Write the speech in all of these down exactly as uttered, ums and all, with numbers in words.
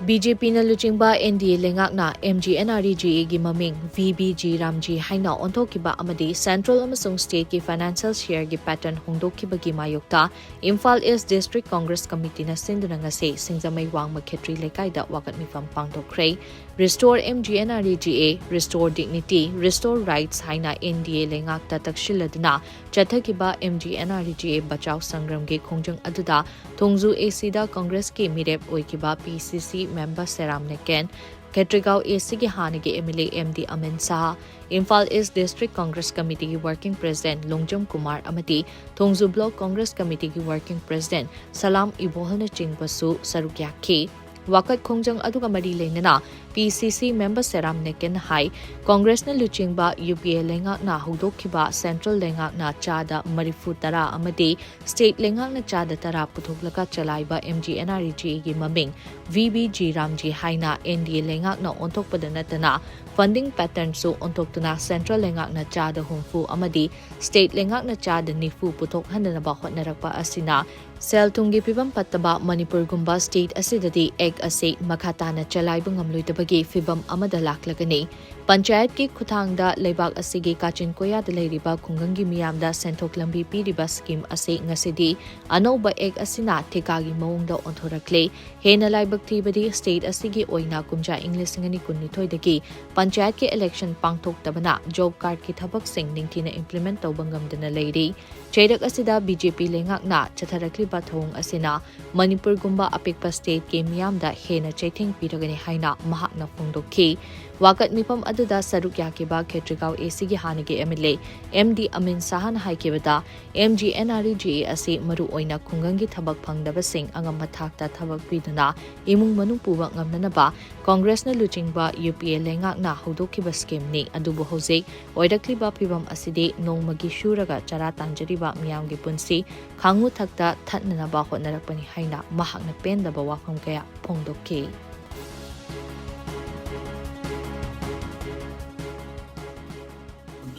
B J ꯄꯤꯅ ꯂꯨꯆꯤꯡꯕ and D A ꯂꯩꯉꯥꯛꯅ M G N R E G ꯑꯦꯒꯤ ꯃꯃꯤꯡ ꯚꯤ ꯕꯤ ꯖꯤ ꯔꯥꯝꯖꯤ ꯍꯥꯏꯅ ꯑꯣꯟꯊꯣꯛꯈꯤꯕ ꯑꯃꯗꯤ ꯁꯦꯟꯇ꯭ꯔꯦꯜ ꯑꯃꯁꯨꯡ ꯁ꯭ꯇꯦꯠꯀꯤ ꯐꯥꯏꯅꯥꯟꯁꯤꯌꯦꯜ ꯁꯤꯌꯔꯒꯤ ꯄꯦꯇꯔꯟ ꯍꯣꯡꯗꯣꯛꯈꯤꯕꯒꯤ ꯃꯥꯌꯣꯛꯇ ꯏꯝꯐꯥꯜ ꯏꯁ ꯗꯤꯁꯇ꯭ꯔꯤꯛ ꯀꯣꯡꯒ꯭ꯔꯦꯁ ꯀꯃꯤꯇꯤꯅ ꯁꯤꯟꯗꯨꯅ ꯉꯁꯤ ꯁꯤꯡꯖꯃꯩ ꯋꯥꯡꯃ ꯈꯦꯇ꯭ꯔꯤ ꯂꯩꯀꯥꯏꯗ ꯋꯥꯀꯠ ꯃꯤꯐꯝ ꯄꯥꯡꯊꯣꯛꯈ꯭ꯔꯦ꯫ Restore M G N R E G A, Restore Dignity, Restore Rights ꯍꯥꯏꯅ ꯑꯦꯟ ꯗꯤ ꯑꯦ ꯂꯩꯉꯥꯛꯇ ꯇꯛꯁꯤꯜꯂꯗꯨꯅ ꯆꯠꯊꯈꯤꯕ M G N R E G A ꯕꯆꯥꯎ ꯁꯪꯒ꯭ꯔꯝꯒꯤ ꯈꯣꯡꯖꯪ ꯑꯗꯨꯗ ꯊꯣꯡꯖꯨ ꯑꯦ ꯁꯤꯗ ꯀꯣꯡꯒ꯭ꯔꯦꯁꯀꯤ ꯃꯤꯔꯦꯞ ꯑꯣꯏꯈꯤꯕ ꯄꯤ ꯁꯤ ꯁꯤ ꯃꯦꯝꯕꯔ ꯁꯦꯔꯥꯝ ꯅꯦꯀꯦꯟ, ꯈꯦꯇ꯭ꯔꯤꯒꯥꯎ ꯑꯦ ꯁꯤꯒꯤ ꯍꯥꯟꯅꯒꯤ M L A M D Amin Shah, Imphal east district Congress ꯀꯃꯤꯇꯤꯒꯤ ꯋꯥꯔꯀꯤꯡ ꯄ꯭ꯔꯦꯁꯤꯗꯦꯟꯠ ꯂꯣꯡꯖꯝ ꯀꯨꯃꯥꯔ ꯑꯃꯗꯤ ꯊꯣꯡꯖꯨ ꯕ꯭ꯂꯣꯛ ꯀꯣꯡꯒ꯭ꯔꯦꯁ ꯀꯃꯤꯇꯤꯒꯤ ꯋꯥꯔꯀꯤꯡ ꯄ꯭ꯔꯦꯁꯤꯗꯦꯟꯠ ꯁꯂꯥꯝ ꯏꯕꯣꯍꯜꯅꯆꯤꯡꯕꯁꯨ ꯁꯔꯨꯛ ꯌꯥꯈꯤ꯫ ꯋꯥꯀꯠ ꯈꯣꯡꯖꯪ ꯑꯗꯨꯒ ꯃꯔꯤ ꯂꯩꯅꯅ ꯄꯤ ꯁꯤ ꯁꯤ ꯃꯦꯝꯕꯔ ꯁꯦꯔꯥꯝ ꯅꯦꯀꯦꯟ ꯍꯥꯏ, ꯀꯣꯡꯒ꯭ꯔꯦꯁꯅ ꯂꯨꯆꯤꯡꯕ ꯌꯨ ꯄꯤ ꯑꯦ ꯂꯩꯉꯥꯛꯅ ꯍꯧꯗꯣꯛꯈꯤꯕ ꯁꯦꯟꯇ꯭ꯔꯦꯜ ꯂꯩꯉꯥꯛꯅ ꯆꯥꯗ ꯃꯔꯤꯐꯨ ꯇꯔꯥ ꯑꯃꯗꯤ ꯁ꯭ꯇꯦꯠ ꯂꯩꯉꯥꯛꯅ ꯆꯥꯗ ꯇꯔꯥ ꯄꯨꯊꯣꯛꯂꯒ ꯆꯂꯥꯏꯕ M G N R E G ꯑꯦꯒꯤ ꯃꯃꯤꯡ ꯚꯤ ꯕꯤ ꯖꯤ ꯔꯥꯝꯖꯤ ꯍꯥꯏꯅ ꯑꯦꯟ ꯗꯤ ꯑꯦ ꯂꯩꯉꯥꯛꯅ ꯑꯣꯟꯊꯣꯛꯄꯗ ꯅꯠꯇꯅ ꯐꯟꯗꯤꯡ ꯄꯦꯇꯔꯟꯁꯨ ꯑꯣꯟꯊꯣꯛꯇꯨꯅ ꯁꯦꯟꯇ꯭ꯔꯦꯜ ꯂꯩꯉꯥꯛꯅ ꯆꯥꯗ ꯍꯨꯝꯐꯨ ꯑꯃꯗꯤ ꯁ꯭ꯇꯦꯠ ꯂꯩꯉꯥꯛꯅ ꯆꯥꯗ ꯅꯤꯐꯨ ꯄꯨꯊꯣꯛꯍꯟꯗꯅꯕ ꯍꯣꯠꯅꯔꯛꯄ ꯑꯁꯤꯅ ꯁꯦꯜ ꯊꯨꯝꯒꯤ ꯐꯤꯕꯝ ꯐꯠꯇꯕ ꯃꯅꯤꯄꯨꯔꯒꯨꯝꯕ ꯁ꯭ꯇꯦꯠ ꯑꯁꯤꯗꯗꯤ ꯑꯦꯛ ꯑꯁꯤ ꯃꯈꯥ ꯇꯥꯅ ꯆꯂꯥꯏꯕ ꯉꯝꯂꯣꯏꯗꯕꯒꯤ ꯐꯤꯕꯝ ꯑꯃꯗ ꯂꯥꯛꯂꯒꯅꯤ꯫ ꯄꯟꯆꯥꯌꯠꯀꯤ ꯈꯨꯠꯊꯥꯡꯗ ꯂꯩꯕꯥꯛ ꯑꯁꯤꯒꯤ ꯀꯥꯆꯤꯟ ꯀꯣꯌꯥꯗ ꯂꯩꯔꯤꯕ ꯈꯨꯡꯒꯪꯒꯤ ꯃꯤꯌꯥꯝꯗ ꯁꯦꯟꯊꯣꯛ ꯂꯝꯕꯤ ꯄꯤꯔꯤꯕ ꯁ꯭ꯀꯤꯝ ꯑꯁꯤ ꯉꯁꯤꯗꯤ ꯑꯅꯧꯕ ꯑꯦꯛ ꯑꯁꯤꯅ ꯊꯤꯀꯥꯒꯤ ꯃꯑꯣꯡꯗ ꯑꯣꯟꯊꯣꯔꯛꯂꯦ꯫ ꯍꯦꯟꯅ ꯂꯥꯏꯕꯛ ꯊꯤꯕꯗꯤ ꯁ꯭ꯇꯦꯠ ꯑꯁꯤꯒꯤ ꯑꯣꯏꯅ ꯀꯨꯝꯖꯥ ꯏꯪ ꯂꯤꯁꯤꯡ ꯑꯅꯤ ꯀꯨꯟꯅꯤꯊꯣꯏꯗꯒꯤ ꯄꯟꯆꯥꯌꯠꯀꯤ ꯏꯂꯦꯛꯁꯟ ꯄꯥꯡꯊꯣꯛꯇꯕꯅ ꯖꯣꯕ ꯀꯥꯔꯗꯀꯤ ꯊꯕꯛꯁꯤꯡ ꯅꯤꯡꯊꯤꯅ ꯏꯝꯄ꯭ꯂꯤꯃꯦꯟꯠ ꯇꯧꯕ ꯉꯝꯗꯅ ꯂꯩꯔꯤ꯫ ꯆꯩꯔꯛ ꯑꯁꯤꯗ ꯕꯤ ꯖꯦ ꯄꯤ ꯂꯩꯉꯥꯛꯅ ꯆꯠꯊꯔꯛꯂꯤꯕ ꯊꯧꯑꯣꯡ ꯑꯁꯤꯅ ꯃꯅꯤꯄꯨꯔꯒꯨꯝꯕ ꯑꯄꯤꯛꯄ ꯁ꯭ꯇꯦꯠꯀꯤ ꯃꯤꯌꯥꯝꯗ ꯍꯦꯟꯅ ꯆꯩꯊꯦꯡ ꯄꯤꯔꯒꯅꯤ ꯍꯥꯏꯅ ꯃꯍꯥꯛꯅ ꯐꯣꯡꯗꯣꯛꯈꯤ꯫ ꯋꯥꯀꯠ ꯃꯤꯐꯝ ꯑꯗꯨꯗ ꯁꯔꯨꯛ ꯌꯥꯈꯤꯕ ꯈꯦꯇ꯭ꯔꯤꯒꯥꯎ ꯑꯦ ꯁꯤꯒꯤ ꯍꯥꯟꯅꯒꯤ M L A M D Amin ꯁꯥꯍꯅ ꯍꯥꯏꯈꯤꯕꯗ, M G N R E G A ꯑꯁꯤ ꯃꯔꯨꯑꯣꯏꯅ ꯈꯨꯡꯒꯪꯒꯤ ꯊꯕꯛ ꯐꯪꯗꯕꯁꯤꯡ ꯑꯉꯝꯕ ꯊꯥꯛꯇ ꯊꯕꯛ ꯄꯤꯗꯨꯅ ꯏꯃꯨꯡ ꯃꯅꯨꯡ ꯄꯨꯕ ꯉꯝꯅꯅꯕ ꯀꯣꯡꯒ꯭ꯔꯦꯁꯅ ꯂꯨꯆꯤꯡꯕ ꯌꯨ ꯄꯤ ꯑꯦ ꯂꯩꯉꯥꯛꯅ ꯍꯧꯗꯣꯛꯈꯤꯕ ꯁ꯭ꯀꯤꯝꯅꯤ꯫ ꯑꯗꯨꯕꯨ ꯍꯧꯖꯤꯛ ꯑꯣꯏꯔꯛꯂꯤꯕ ꯐꯤꯕꯝ ꯑꯁꯤꯗꯤ ꯅꯣꯡꯃꯒꯤ ꯁꯨꯔꯒ ꯆꯔꯥ ꯇꯥꯟꯖꯔꯤꯕ ꯃꯤꯌꯥꯝꯒꯤ ꯄꯨꯟꯁꯤ ꯈꯥꯡꯉꯨ ꯊꯛꯇ ꯊꯠꯅꯅꯕ ꯍꯣꯠꯅꯔꯛꯄꯅꯤ ꯍꯥꯏꯅ ꯃꯍꯥꯛꯅ ꯄꯦꯟꯗꯕ ꯋꯥꯐꯝ ꯀꯌꯥ ꯐꯣꯡꯗꯣꯛꯈꯤ꯫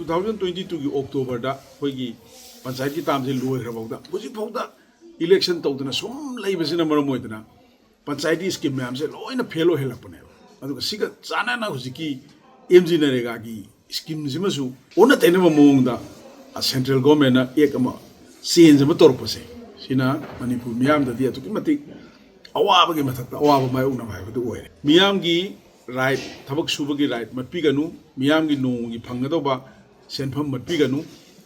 Two thousand twenty twoꯒꯤ Octoberꯗ ꯑꯩꯈꯣꯏꯒꯤ ꯄꯟꯆꯥꯌꯠꯀꯤ ꯇꯥꯝꯁꯦ ꯂꯣꯏꯈ꯭ꯔꯐꯥꯎꯗ, ꯍꯧꯖꯤꯛꯐꯥꯎꯗ election ꯇꯧꯗꯅ ꯁꯨꯝ ꯂꯩꯕꯁꯤꯅ ꯃꯔꯝ ꯑꯣꯏꯗꯅ ꯄꯟꯆꯥꯌꯦꯇꯤ ꯁ꯭ꯀꯤꯝ ꯃꯌꯥꯝꯁꯦ ꯂꯣꯏꯅ ꯐꯦꯜ ꯑꯣꯏꯍꯜꯂꯛꯄꯅꯦꯕ꯫ ꯑꯗꯨꯒ ꯁꯤꯒ ꯆꯥꯟꯅꯅ ꯍꯧꯖꯤꯛꯀꯤ ꯑꯦꯝ ꯖꯤ ꯅꯔꯦꯒꯥꯒꯤ ꯁ꯭ꯀꯤꯝꯁꯤꯃꯁꯨ ꯑꯣꯟꯅ ꯇꯩꯅꯕ ꯃꯑꯣꯡꯗ ꯁꯦꯟꯇ꯭ꯔꯦꯜ ꯒꯣꯔꯃꯦꯟꯅ ꯑꯦꯛ ꯑꯃ, ꯆꯦꯟꯖ ꯑꯃ ꯇꯧꯔꯛꯄꯁꯦ, ꯁꯤꯅ ꯃꯅꯤꯄꯨꯔ ꯃꯤꯌꯥꯝꯗꯗꯤ ꯑꯗꯨꯛꯀꯤ ꯃꯇꯤꯛ ꯑꯋꯥꯕꯒꯤ ꯃꯊꯛꯇ ꯑꯋꯥꯕ ꯃꯥꯌꯣꯛꯅꯕ ꯍꯥꯏꯕꯗꯨ ꯑꯣꯏꯔꯦ꯫ ꯃꯤꯌꯥꯝꯒꯤ ꯔꯥꯏꯠ, ꯊꯕꯛ ꯁꯨꯕꯒꯤ ꯔꯥꯏꯠ ꯃꯠꯄꯤꯒꯅꯨ, ꯃꯤꯌꯥꯝꯒꯤ ꯅꯣꯡꯃꯒꯤ ꯐꯪꯒꯗꯧꯕ ꯁꯦꯟꯐꯝ ꯃꯠꯄꯤꯒꯅꯨ꯫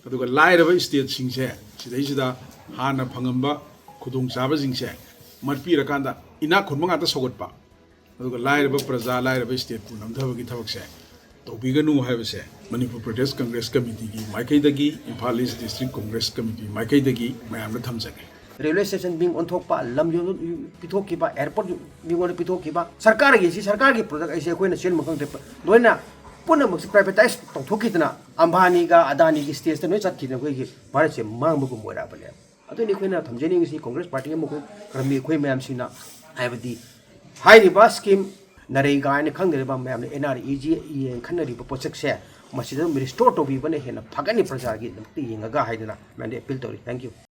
ꯑꯗꯨꯒ ꯂꯥꯏꯔꯕ ꯁ꯭ꯇꯦꯠꯁꯤꯡꯁꯦ, ꯁꯤꯗꯩꯁꯤꯗ ꯍꯥꯟꯅ ꯐꯪꯉꯝꯕ ꯈꯨꯗꯣꯡꯆꯥꯕꯁꯤꯡꯁꯦ ꯃꯠꯄꯤꯔꯀꯥꯟꯗ, ꯏꯅꯥꯛ ꯈꯨꯟꯕ ꯉꯥꯛꯇ ꯁꯧꯒꯠꯄ, ꯑꯗꯨꯒ ꯂꯥꯏꯔꯕ ꯄ꯭ꯔꯖꯥ, ꯂꯥꯏꯔꯕ ꯁ꯭ꯇꯦꯠꯄꯨ ꯅꯝꯊꯕꯒꯤ ꯊꯕꯛꯁꯦ ꯇꯧꯕꯤꯒꯅꯨ ꯍꯥꯏꯕꯁꯦ ꯃꯅꯤꯄꯨꯔ ꯄ꯭ꯔꯗꯦꯁ ꯀꯪꯒ꯭ꯔꯦꯁ ꯀꯃꯤꯇꯤꯒꯤ ꯃꯥꯏꯀꯩꯗꯒꯤ, Imphal east district Congress committee ꯃꯥꯏꯀꯩꯗꯒꯤ ꯃꯌꯥꯝꯗ ꯊꯝꯖꯒꯦ꯫ ꯔꯦꯜꯋꯦ ꯁ꯭ꯇꯦꯁꯟ ꯃꯤꯡ ꯑꯣꯟꯊꯣꯛꯄ, ꯂꯝ ꯌꯣꯟ ꯄꯤꯊꯣꯛꯈꯤꯕ, ꯑꯦꯌꯔꯄꯣꯔꯠ ꯃꯤꯉꯣꯟꯗ ꯄꯤꯊꯣꯛꯈꯤꯕ, ꯁꯔꯀꯥꯔꯒꯤ, ꯁꯤ ꯁꯔꯀꯥꯔꯒꯤ ꯄ꯭ꯔꯗꯛ ꯍꯥꯏꯁꯦ ꯑꯩꯈꯣꯏꯅ ꯁꯤꯖꯤꯟꯅꯕ ꯈꯪꯗ꯭ꯔꯦ꯫ ꯂꯣꯏꯅ ꯄꯨꯝꯅꯃꯛꯁꯦ ꯄ꯭ꯔꯥꯏꯚꯦꯇꯥꯏꯁ ꯇꯧꯊꯣꯛꯈꯤꯗꯅ, ꯑꯝꯕꯥꯅꯤꯒ ꯑꯗꯥꯅꯤꯒꯤ ꯁ꯭ꯇꯦꯖꯇ ꯂꯣꯏ ꯆꯠꯈꯤꯗꯅ ꯑꯩꯈꯣꯏꯒꯤ ꯚꯥꯔꯠꯁꯦ ꯃꯥꯡꯕꯒꯨꯝ ꯑꯣꯏꯔꯛꯑꯕꯅꯦꯕ꯫ ꯑꯗꯨꯅꯤ ꯑꯩꯈꯣꯏꯅ ꯊꯝꯖꯅꯤꯡꯉꯤꯁꯤ, ꯀꯪꯒ꯭ꯔꯦꯁ ꯄꯥꯔꯇꯤ ꯑꯃ ꯑꯩꯈꯣꯏ ꯀꯔꯝꯕꯤ ꯑꯩꯈꯣꯏ ꯃꯌꯥꯝꯁꯤꯡꯅ, ꯍꯥꯏꯕꯗꯤ ꯍꯥꯏꯔꯤꯕ ꯁ꯭ꯀꯤꯝ ꯅꯔꯦꯒꯥ ꯍꯥꯏꯅ ꯈꯪꯅꯔꯤꯕ ꯃꯌꯥꯝꯅ and R E G E ꯍꯥꯏꯅ ꯈꯟꯅꯔꯤꯕ ꯄꯣꯠꯁꯛꯁꯦ, ꯃꯁꯤꯗ ꯑꯗꯨꯝ ꯔꯤꯁꯇꯣꯔ ꯇꯧꯕꯤꯕꯅ ꯍꯦꯟꯅ ꯐꯒꯅꯤ ꯄ꯭ꯔꯖꯥꯒꯤꯗꯃꯛꯇ ꯌꯦꯡꯉꯒ ꯍꯥꯏꯗꯅ ꯃꯌꯥꯝꯗ ꯑꯦꯄꯤꯜ ꯇꯧꯔꯤ꯫ Thank you꯫